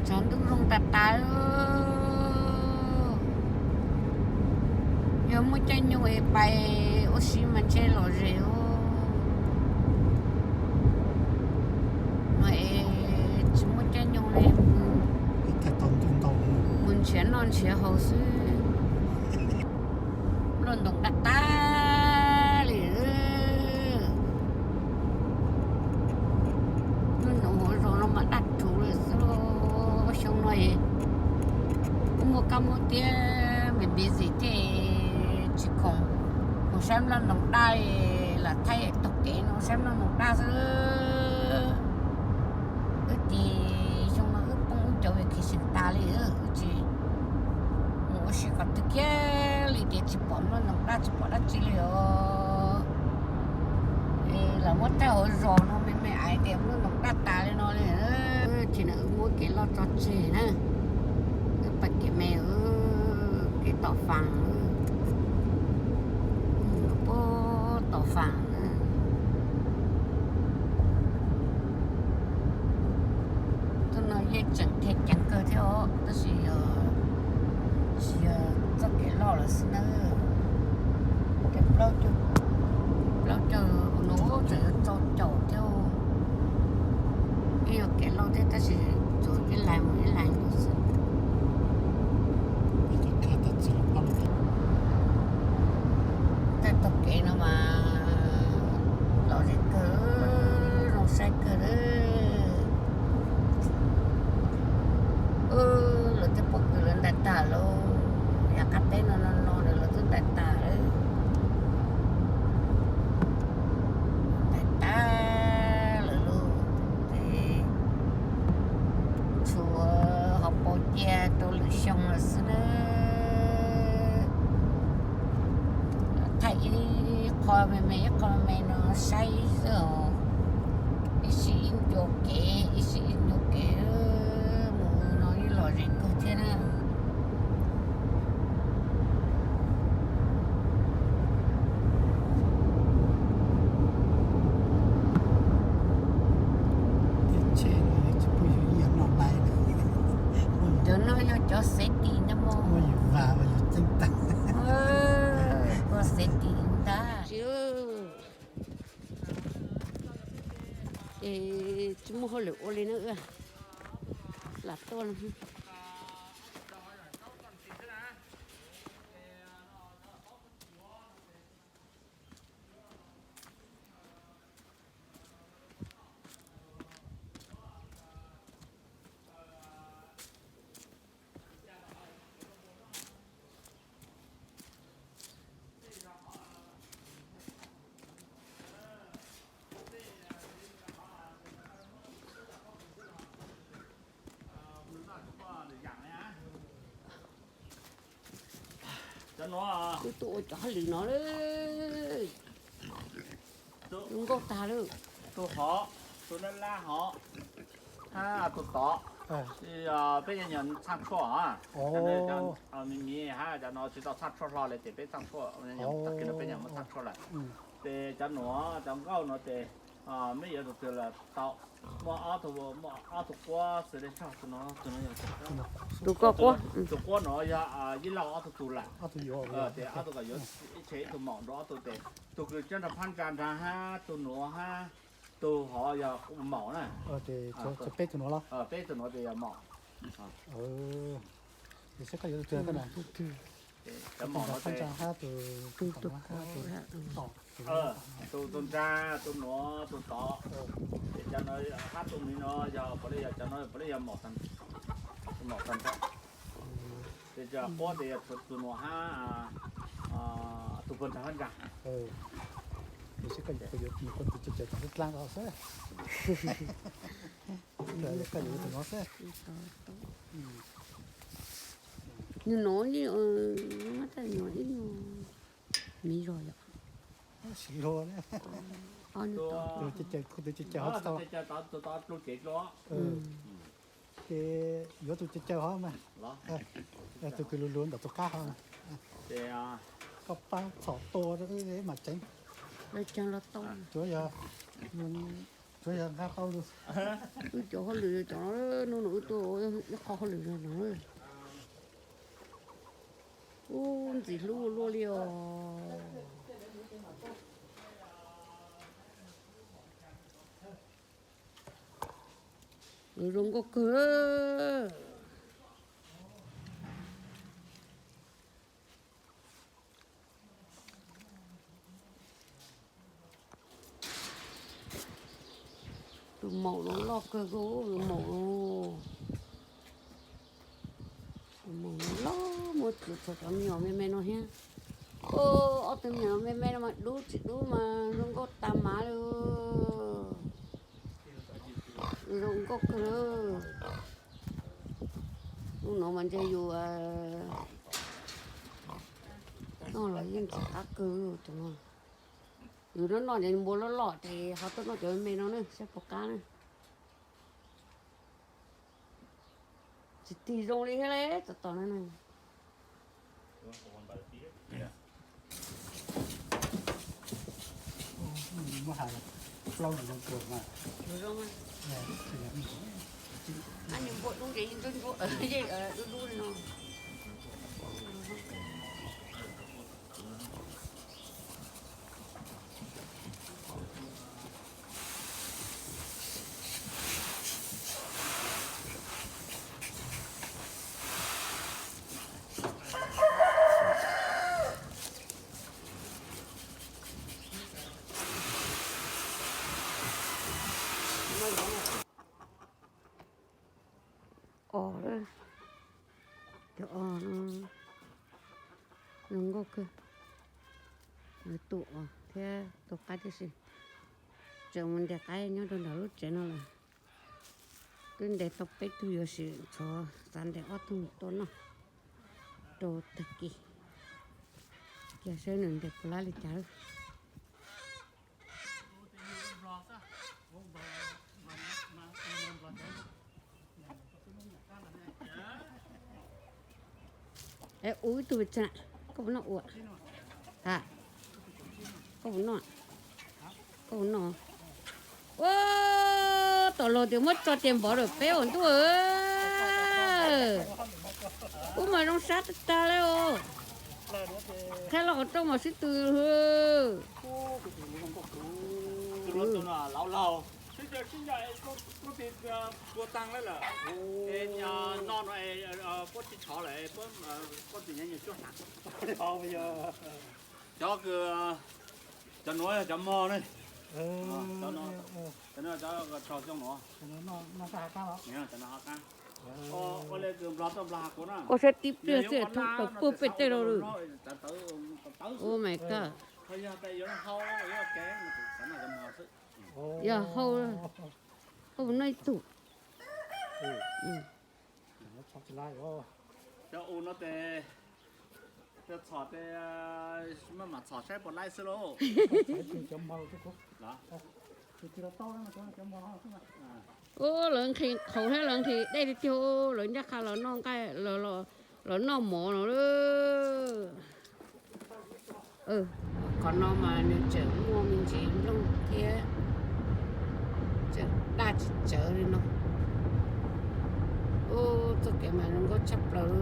Tsaus ntuj zoo tas tas. Yog muaj caij nyoog es pais ua si mas ntshe lom zem os. No es tsis muaj caij nyoog li, mus nrhiav noj nrhiav haus xwb. Nplooj ntoos daj tas li. Nplooj ntoos hauv zos no mas daj rhuv lawm xwb. Xyoo no kuj muaj kab mob thiab, me busy thiab, tsis khoom mus saib nplooj ntoos daj li, lam thaij taug kev no saib nplooj ntoos daj xwb. Wb ces xyoo no wb poob ub cov vim khi xwm tas li, wb tsis mus ua si qhov twg kiag li ces tsis pom nplooj ntoos daj tsis pom dab tsi li os. Es lam muab thaij hauv zos no me me ais tias nplooj ntoos daj tas li no li. Ces na wb muab kev loj tso tseg na, wb pais kev me, kev tom faas, puag tom faas. Tus no yeej tseem dhia ceev kawg thiab os, tab sis yog tsis yog txoj kev loj lawm xwb na. Kev plaub caug, plaub caug no tseem yuav rau caum thiab. Yeej yog kev loj thiab tab sis tsuas ib lais mus ib lais mus xwb. Thaij taug kev no mas lom zem kawg, zoo saib kawg li. Lawv tej pob kws lawv ntais tag lawm, yav qab teb no no no lawv twb ntais tag lawm. Ntais tag lawm lauj. Ces tshuav hauv paus cia rau lwm xyoo lawm xwb nawb. Thaij ib qho me me ib qho me me no saib xwb os. Ib sij ib ncua kev, ib sij ib ncua kev, mus no ib lom zem kawg thiab na. Cov no yog cov xev tis ntag mog. Ua xev tis ntag. Ces tsis muaj hauj lwm ua li na, lam tuaj no. Wb tuaj ua cov hauj lwm no lawm. Zoo nkauj tag lawm. Tus hov, tus laj laj hov, hab tus tod, peb nyuam txhaj tshuaj, miv miv hab cov no tsis tau txhaj tshuaj hlo li ces peb txhaj tshuaj, peb nyuam muab txhaj tshuaj lawm. Ces cov nuav cov nkauj nuav ces meb yuav tus twg los tau. Muaj ob tug, muaj ob tug quab xws li tso, tus nuav, tus nuav yog tus quab nuav yog ib lauj ob tug tug lawm. Ces ob tug kom yuav ib tug maum nrug ob tug ces tus kws tsob nrag phab ntsa nrag hab tus nuav hab tus hov yog maum na. Peb tug nuav ces yog maum. Cov maum no ces tus ntsa, tus nuav, tus tod, ces cov no hab tus miv no yog puav leej yog cov no puav leej yog maum tag nrho. Ces quab ces yog tus nuav hab tus puag nrag hab ntsa. Nws no li, ib no miv zog yom. Tus caws caws hov tsis tau. Ces yuav tus caws caws hov mas, tus kws luv luv ntawm tus qab hov. Koj paab txhom tua rau wb mas tseev. Tsuav yog, Wb cov hauj lwm cov no, hnub no wb tuaj ib qho hauj lwm no. Ub, ntxim hlub luaj li os. Zoo nkauj kawg. Tus maum no loj kawg, tus maum no, tus maum no loj, muaj txhua cov me nyuam me me no thiab. Ob tug me nyuam me me no mas dub tsis dub mas zoo nkauj tag mav li. Zoo nkauj kawg li. Hnub no mas ntshe yus noj los yeej tsis qab kawg tus no. Yus noj noj ces npua loj loj ces ho tuaj noj cov me me no ne saib puas qab ne. Tsis tig zoo li thiab li, tom tom no ne. Npua dub ces ntsuab ntsuab, dub dub li no. Os, cov os no zoo nkauj kawg, tus os thiab tus qaib tib si. Tseem mus ntes qaib nyob rau nram lub tsev no lawm. Twb ntes tau peb tug yuav sim tshuav xav ntes ob tug tuaj noj rau tag kis, cia saib nws ntes puas lab li cas lawm. Es ua ib tug pes tsawg na? Koj puas noj ua? Ha, koj puas noj? Koj puas noj? Ua, tom los tias muab tso ces npov lawm peb ua ntuj. Ub mas zoo sab tag tag li os. Qhia los qhov rooj mas sib tw. Cov, cov nuav yog cov mog ne. Cov no tso xyoo nuav. Ua saib tib pliag xwb thoob plaws puag pem tej rau lawm. Oh my god. Yog hau, koj puas noj ib tug? Cov u no tes, cov txhom tes, maj mam txhom saib puas laib xwb lauj. Ub, lawv nqhis qhauv thiab lawv nqhis dej tiag tiag, lawv ncaj qha los noj nqaij, los noj mov no. Qhov no mas nws tseem muaj me ntsis nplooj thiab, tseem daj tsis tsawv li no. Ub, txoj kev mas zoo nkauj tshaj plaws.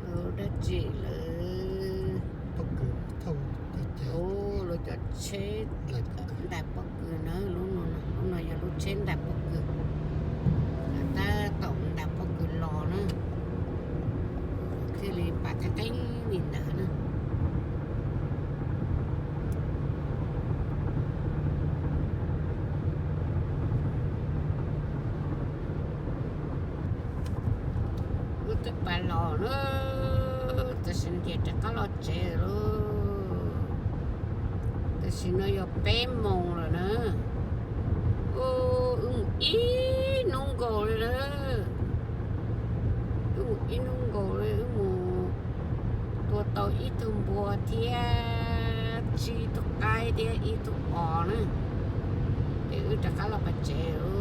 Lawv dab tsi lawm? Lawv cov tsheb ntais pob kws na, lub no, lub no yog lub tsheb ntais pob kws. Tab tom ntais pob kws los na, thiaj li pab qeeb qeeb li ntawd na. Wb twb pais los na, tam sim no ces rov qab los tsev lawm. Tam sim no yog peb moos lawm na. Wb mus ib hnub Ib tug npua thiab tsib tug qaib thiab ib tug os na. Ces wb rov qab los pem tsev.